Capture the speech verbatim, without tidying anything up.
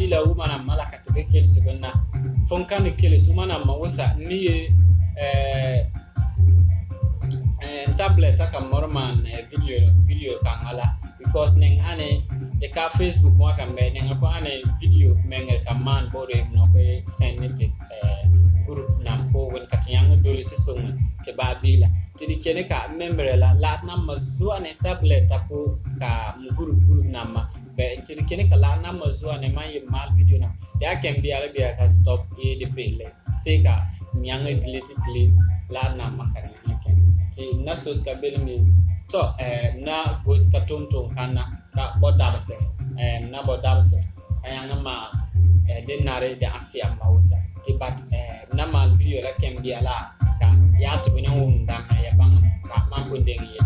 ila woman amma la ka tebe kelesi gunna. Phone ka ni kelesi woman amma wusa ni ye, eh, eh, tablet ta ka mɔrman, eh, video, video ka ŋala. Because nɛŋ ani, de ka Facebook wa ka mɛ, nɛŋ ko ani video mɛŋɛ ka man boro ye nɔ ko send ni te, eh, group nam ko wen ka ti yaŋ dole si song te ba bila. Ti di kene ka memory la, la namma zuwa ni tablet ta ko ka mu group, group namma. Bɛ ti di kene ka la namma zuwa ni man ye mal video nam. Ya kɛn bi ala bi a ka stop ye de pele. Seka nyaŋɛ delete, delete la namma ka nyaŋɛ kɛn. Ti na sos ka beli mi. Tɔ, eh, na gos ka tum tum kana ka bɔ dabsɛ. Eh, na bɔ dabsɛ. Ka nyaŋɛ ma, eh, de nare de asia ma wusa. Ti but, eh, na man video la kɛn bi ala ka ya ti bi na wun dam ya bang ka man kun dengi ye.